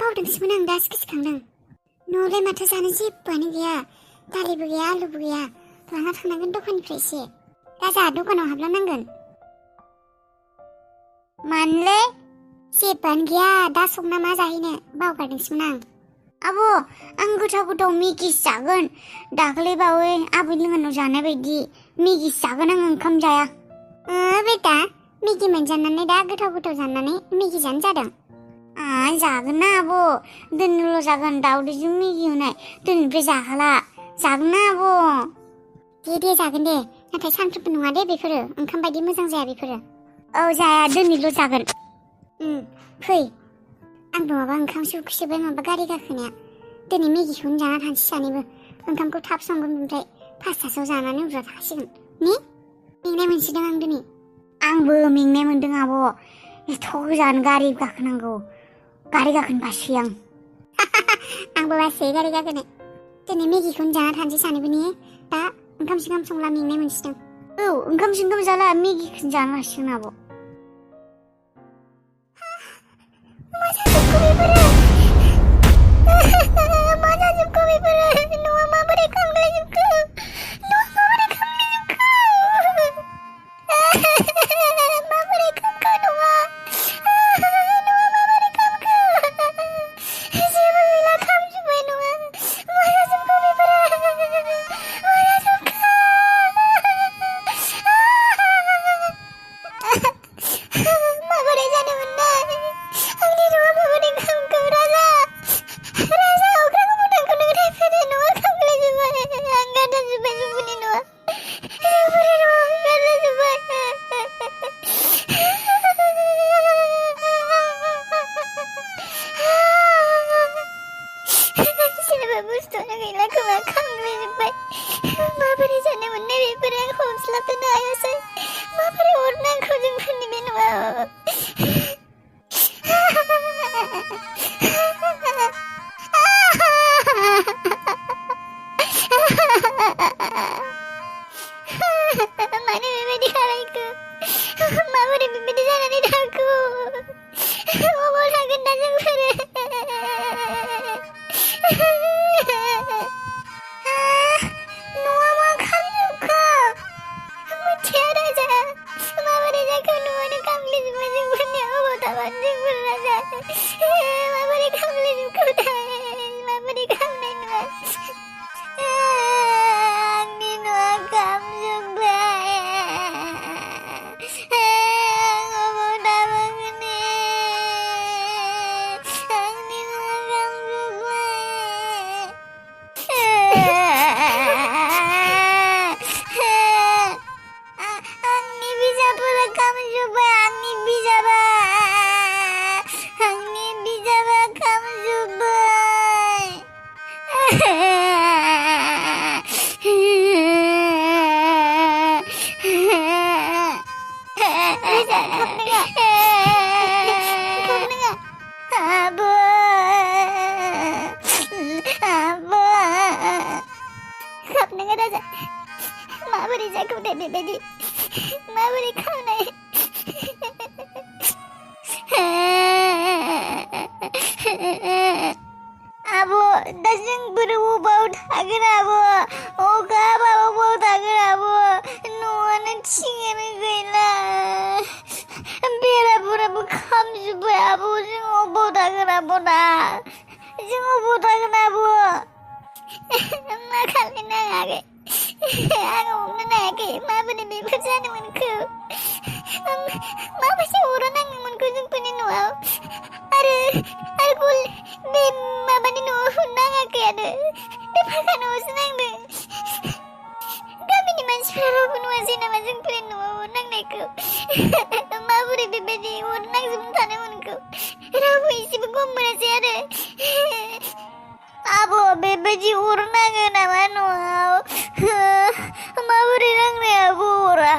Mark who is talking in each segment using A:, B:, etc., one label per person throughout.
A: बावदोंसोमोन आं दासो गोसोखांदों। न'आवलाय माथो जानो जेबोआनो गैया, दालिबो गैया आलुबो गैया। लाना थांनांगोन दखाननिफ्राय एसे। दा जोंहा दखानाव हाबलांनांगोन। मानोलै? जेबोआनो गैया, दा संना मा जाहैनो बावगारदोंसोमोन आं। आब' आं गोथाव गोथाव मेगिसो जागोन। दाख्लै बावै आबै लोंनाव जानाय बायदि मेगिसो जागोन आं, ओंखाम जाया। बेटा मेगि मोनजानानै दा गोथाव गोथाव जानानै मेगि जानो जादों? जागोन ना आब', दोननोल' जागोन दाउदैजों मेगि होनाय। दोननिफ्राय जाहाला। जागोन ना आब'? दे जागोन दे, नाथाय सानफ्रोमबो नङा दे बेफोरो, ओंखाम बायदि मोजां जाया बेफोरो। औ जाया, दोनैल' जागोन। फै, आंबो माबा ओंखामसो उखैसोबाय माबा गारि गाखोनाया। दिनै मेगिखौनो जाना थांसै सानैबो। ओंखामखौ थाब संगोन, ओमफ्राय 5थासोआव जानानै उन्दुना थासिगोन ने? मेंनाय मोनसोदों आं दिनै। आंबो मेंनाय मोनदों आब'। एथ' गोजान गारि गाखोनांगौ। गारि गाखोनो बासै आं। आंबो बासै गारि गाखोनो। दिनै मेगिखौनो जाना थानोसै सानैबो ने? दा ओंखाम सोंखाम संला मेंनाय मोनसिदों। औ ओंखाम सोंखाम जाला, मेगिखौनो जानो हासिगोन आब'। मा जाजोबखो बेफोरो? मा जाजोबखो बेफोरो? न'आ माबोरै खामलायजोबखो? माबोरै खामखो न'आ? न'आ माबोरै खामखो? जेबो गैला, खामजोब्बाय न'आ। मा जाजोबखो बेफोरो? मा जाजोबखो? माबोरै जानो मोननाय? आंनि न'आ माबोरै खामखो? राजा अख्राङाव थांखो नों फैदो, न'आ खामलायजोब्बाय। आं गारजाजोब्बाय जुमुनि न'आ। जुमुनि न'आ गारजाजोब्बाय। जेबो बुस्थुआनो गैला खोमा, खामलायजोब्बाय। माबोरै जानो मोननाय बेफोरो? आं हमस्लाबनोनो हायासै। माबोरै अरनांखो जोंफोरनि बे न'आव? मानो बेबायदि खालायखो? माबोरै बेबायदि जानानै थाखो? अबाव थागोन दा जोंफोरो? न'आ मा खामजोबखो? मिथिया राजा, माबोरै जाखो? न'आनो खामलायजोब्बाय जोंफोरनिया। अबाव थागोन जोंफोर राजा? माबोरै खामलायजोबखोथाय? माबोरै खामनाय न'आ? आंनि न'आ खामजोब्बाय। अबाव थाबावगोन ने? आंनि न'आ खामजोब्बाय। आंनि बिजाबफोरा खामजोब्बाय। आंनि बिजाबा खामजोब्बाय। खाबनाङा राजा, माबोरै जाखो दे बेबायदि? माबोरै खामनाय? आब', दा जोंफोर अबाव थागोन आब'? अखा हाबा अबाव थागोन आब'? न'आनो थिङानो गैला। बेराफोराबो खामजोब्बाय आब'। जों अबाव थागोन आब' दा? जों अबाव थागोन आब'? मा खालायनो हायाखै? आं हमनो हायाखै माबोरै बेफोर जानो मोनखो? माबायदि अरा नांनो मोनखो जोंफोरनि न'आव? आरो बे माबानि न'आव नाङाखैयानो, बे फाखा न'आवसो नांदों। गामिनि मानसिफोरा रावबो नुवासै नामा जोंफोरनि न'आव अर नांनायखौ? माबोरै बेबायदि अर नांजोबना थानो मोनखो? रावबो एसेबो गम मोनासै आरो? आब', बेबायदि अर नाङो नामा न'आव? माबोरै नांनाय आब' अरा?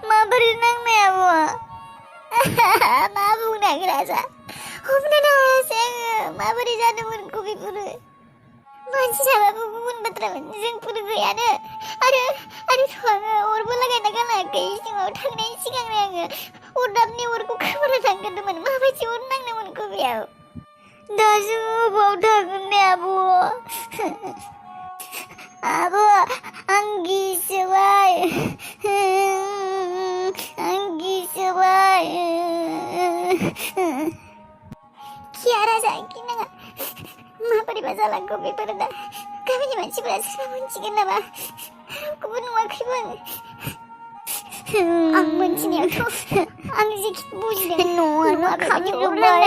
A: माबोरै नांनाय आब'? मा बुंनांगौ राजा? हमनोनो हायासै आङो। माबोरै जानो मोनखो बेफोरो? मानसि थाबाबो गुबुन बाथ्रामोन, जोंफोर गैयानो। आरो आङो अरबो लागायना गालाङाखै। सिङाव थांनायनि सिगांनो आङो अरदाबनि अरखौ खोमोरना थांग्रोदोंमोन। माबायदि अर नांनो मोनखो बेयाव? दा जों अबाव थागोन दे आब' आब' आं गिसोबाय खियारा जायाखै नङा माबोरैबा जालांगौ बेफोरो दा गामिनि मानसिफोरा सोरबा मोनथिगोन नामा रावखौबो नुवाखैबो आं मोनथिनायावथ' आं जेखि बुजिदों न'आनो खामजोब्बाय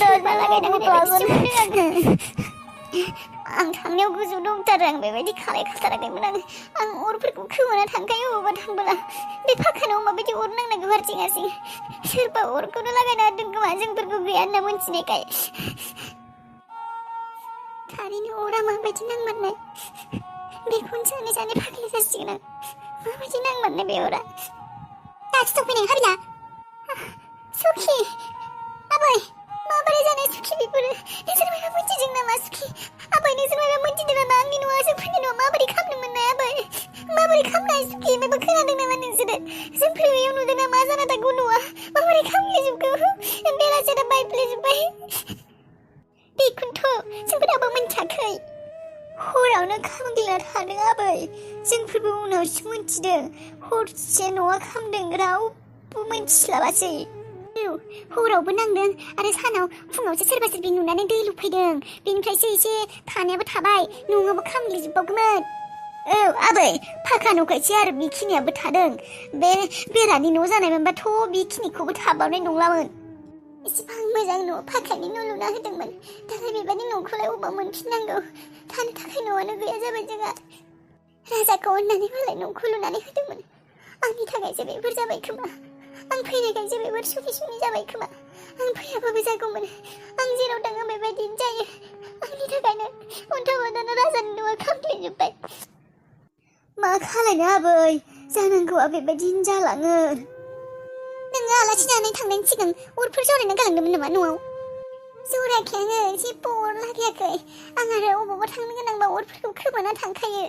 A: दरजा लागायना होनाय बायदिसो मोनदों आं थांनायाव गोजौ दंथारो आं बेबायदि खालायखाथाराखैमोन आं अरफोरखौ खोमोना थांखायो अबावबा थांबोला बे फाखानाव माबायदि अर नांनांगौ हारसिं हारसिं सोरबा अरखौनो लागायना होदों खोमा जोंफोरखौ गैया होनना मोनथिनायखाय थारैनो अरा माबायदि नांमारनाय बेखौनो सानै सानै फाग्लि जासिगोन आं माबायदि नांमारनाय बे अरा दासो सफैनाय हाबिला सुखि आबै माबोरै जानाय सुखि बेफोरो नोंसोर माबा मोनथिदों नामा सुखि आबै नोंसोर माबा मोनथिदों नामा आंनि न'आ जोंफोरनि न'आ माबोरै खामनो मोननाय आबै माबोरै खामनाय सुखि माबा खोनादों नामा नोंसोरो जोंफोर बेयाव नुदों ना मा जाना थांगौ न'आ माबोरै खामलायजोबगौ बेलासेरा बायफ्लेजोब्बाय बेखौनोथ' जोंफोराबो मोनथियाखै हरावनो खामग्लिना थादों आबै जोंफोरबो उनावसो मोनथिदों हरसे न'आ खामदों रावबो मोनथिस्लाबासै हरावबो नांदों आरो सानाव फुङावसो सोरबा सोरबि नुनानै दै लुफैदों बेनिफ्रायसो एसे थानायाबो थाबाय न'आबो खामग्लिजोबबावगौमोन औ आबै फाखा न'खायसो आरो बेखिनियाबो थादों बे बेरानि न' जानायमोनबाथ' बेखिनिखौबो थाबावनाय नंलामोन एसेबां मोजां न' फाखानि न' लुना होदोंमोन दालाय बेबायदि न'खौलाय अबाव मोनफिननांगौ थानो थाखाय न'आनो गैया जाबाय जोंहा राजाखौ अननानै मालाय न'खौ लुनानै होदोंमोन आंनि थाखायसो बेफोर जाबाय खोमा आं फैनायखायसो बेफोर सुखि सुनि जाबाय खोमा आं फैयाबाबो जागौमोन आं जेराव थाङो बेबायदिनो जायो आंनि थाखायनो अन्थाव बादानो राजानि न'आ खामफ्लेजोब्बाय मा खालायनो आबै जानांगौआ बेबायदिनो जालाङो नोङो आलासि जानानै थांनायनि सिगां अरफोर जरायना गालांदोंमोन नामा न'आव जरायाखै आङो जेबो अर लागायाखै आं आरो अबावबा थांनो गोनांबा अरफोरखौ खोमाना थांखायो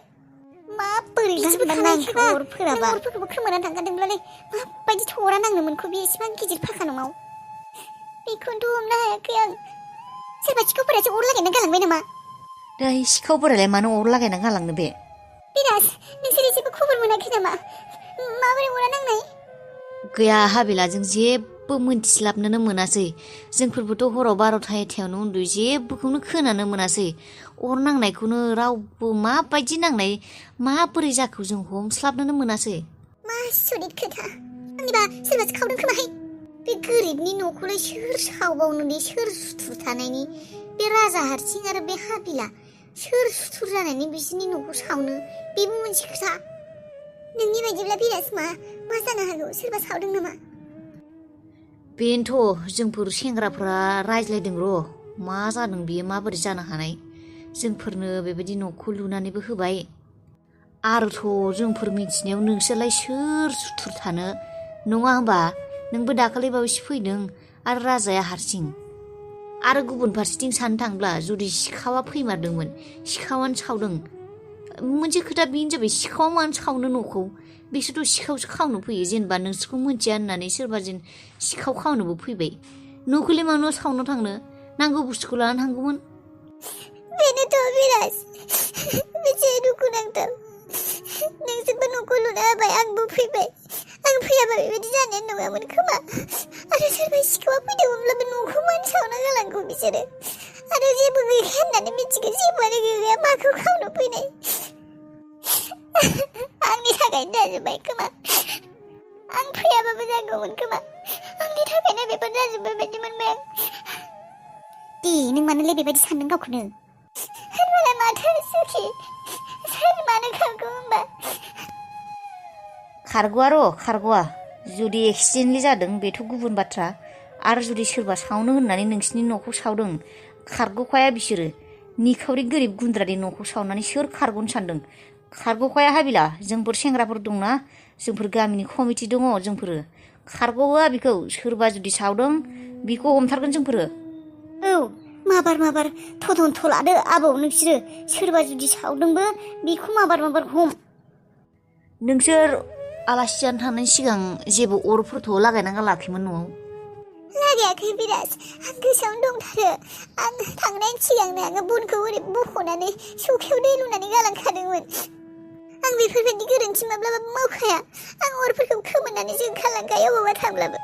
A: माबोरै नांखो अरफोराबा अरफोरखौबो खोमाना थांखादोंब्लालाय माबायदि थरा नांनो मोनखो बे एसेबां गिदिर फाखा न'आव बेखौनोथ' हमनो हायाखै आं सोरबा सिखावफोरासो अर लागायना गालांबाय नामा
B: दा सिखावफोरालाय मानो अर लागायना गालांनो बे
A: बिराज नोंसोर जेबो खबर मोनाखै नामा माबोरै अरा नांनाय
B: गैया हाबिला जों जेबो मोनथिस्लाबनोनो मोनासै जोंफोरबोथ' हराव 12:00-1:00 उन्दुयो जेबोखौनो खोनानो मोनासै अर नांनायखौनो रावबो माबायदि नांनाय माबोरै जाखो जों हमस्लाबनोनो मोनासै
A: मा सुरित खोथा आंनिबा सोरबासो खावदों खोमाहाय बे गोरिबनि न'खौलाय सोर सावबावनो दे सोर सुथुर थानायनि बे राजा हारसिं आरो बे हाबिला सोर सुथुर जानायनि बिसोरनि न'खौ सावनो बेबो मोनसे खोथा नोंनि बायदिब्ला बिराज मा जानो हागौ सोरबा सावदों नामा
B: बेनोथ' जोंफोर सेंग्राफोरा रायज्लायदों र' मा जादों बियो माबोरै जानो हानाय जोंफोरनो बेबायदि न'खौ लुनानैबो होबाय आरोथ' जोंफोर मिथिनायाव नोंसोरलाय सोर सुथुर थानो नङा होमबा नोंबो दाखालिबावैसो फैदों आरो राजाया हारसिं आरो गुबुन फारसेथिं साननो थांब्ला जुदि सिखावा फैमारदोंमोन सिखावानो सावदों मोनसे खोथा बेनो जाबाय सिखावा मानो सावनो न'खौ बिसोरथ' सिखावसो खावनो फैयो जेनेबा नोंसोरखौ मोनथिया होननानै सोरबा जेन सिखाव खावनोबो फैबाय न'खौलाय मानो सावनो थांनो नांगौ बुस्थुखौ लानानै थांगौमोन
A: बेनोथ' बिराज बेसे दुखु नांथाव नोंसोरबो न'खौ लुना होबाय आंबो फैबाय आं फैयाबा बेबायदि जानायानो नङामोन खोमा आरो सोरबा सिखावा फैदोंमोनब्लाबो न'खौ मानो सावना गालांगौ बिसोरो आरो जेबो गैया होननानै मिथिगौ जेबोआनो गैया माखौ खावनो फैनाय आंनि थाखायनो जाजोब्बाय खोमा आं फैयाबाबो जागौमोन खोमा आंनि थाखायनो बेफोर जाजोब्बाय बायदि मोनबाय आं दे नों मानोलाय बेबायदि सानदों गावखौनो होनबालाय माथो सुखि सोर मानो खावगौ होनबा
B: खारग'आ जुदि एक्सिडेन्टलि जादों बेथ' गुबुन बाथ्रा आरो जुदि सोरबा सावनो होननानै नोंसिनि न'खौ सावदों खारग'खाया बिसोरो निखावरि गोरिब गुन्द्रानि न'खौ सावनानै सोर खारग'नो सानदों खारग'खाया हाबिला जोंफोर सेंग्राफोर दंना जोंफोर गामिनि कमिटि दङ जोंफोरो खारग'होआ बिखौ सोरबा जुदि सावदों बिखौ हमथारगोन जोंफोरो
A: औ माबार थदन्थ लादो आबौ नोंसोरो सोरबा जुदि सावदोंबो बेखौ माबार हम
B: नोंसोर आलासि जानो थांनायनि सिगां जेबो अरफोरथ' लागायना गालाखैमोन न'आव
A: बावगायाखै बिराज आं गोसोआवनो दंथारो आं थांनायनि सिगांनो आङो बनखौ ओरै बख'नानै सौखायाव दै लुनानै गालांखादोंमोन आं बेफोरबायदि गोरोन्थि माब्लाबाबो मावखाया आं अरफोरखौ खोमोरनानै जोंखालांखायो अबावबा थांब्लाबो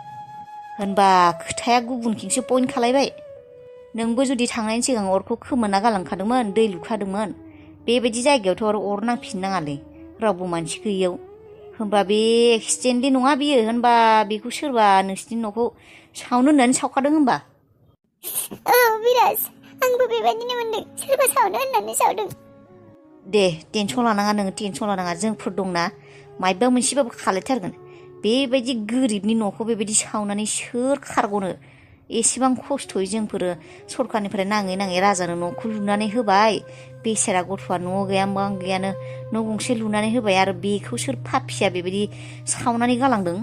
B: होनबा खोथाया गुबुनथिंसो पइन्ट खालायबाय नोंबो जुदि थांनायनि सिगां अरखौ खोमोरना गालांखादोंमोन दै लुखादोंमोन बेबायदि जायगायावथ' आरो अर नांफिननाङालै रावबो मानसि गैयैयाव होनबा बे एक्सिडेन्टलि नङा बियो होनबा बेखौ सोरबा नोंसिनि न'खौ सावनो होननानै सावखादों होनबा
A: औ बिराज आंबो बेबायदिनो मोनदों सोरबा सावनो होननानै सावदों
B: दे टेनसन लानाङा नोङो टेनसन लानाङा जोंफोर दंना मायबा मोनसेबाबो खालायथारगोन बेबायदि गोरिबनि न'खौ बेबायदि सावनानै सोर खारग'नो एसेबां खस्थ'यै जोंफोरो सरखारनिफ्राय नाङै राजानो न'खौ लुनानै होबाय बेसेरा गथ'आ न' गैया मा गैयानो न' गंसे लुनानै होबाय आरो बेखौ सोर पापिया बेबायदि सावनानै गालांदों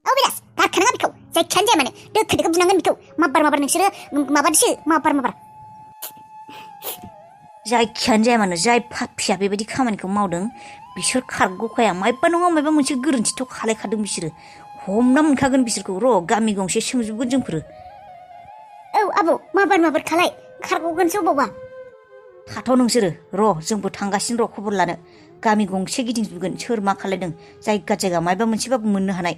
A: औ बिराज गारखानाङा बेखौ जायखियानो जाया मानो दोखो दोखो बुनांगोन बेखौ माबार नोंसोरो माबादोसो माबार
B: जायखियानो जाया मानो जाय पापिया बेबायदि खामानिखौ मावदों बिसोर खारग'खाया मायबा नङा मायबा मोनसे गोरोन्थिथ' खालायखादों बिसोरो हमना मोनखागोन बिसोरखौ र' गामि गंसे सोंजोबगोन जोंफोरो
A: औ आबौ माबार खालाय खारग'गोनसो अबावबा
B: थाथ' नोंसोरो र' जोंबो थांगासिनो र' खबर लानो गामि गंसे गिदिंजोबगोन सोर मा खालायदों जायगा मायबा मोनसेबाबो मोननो हानाय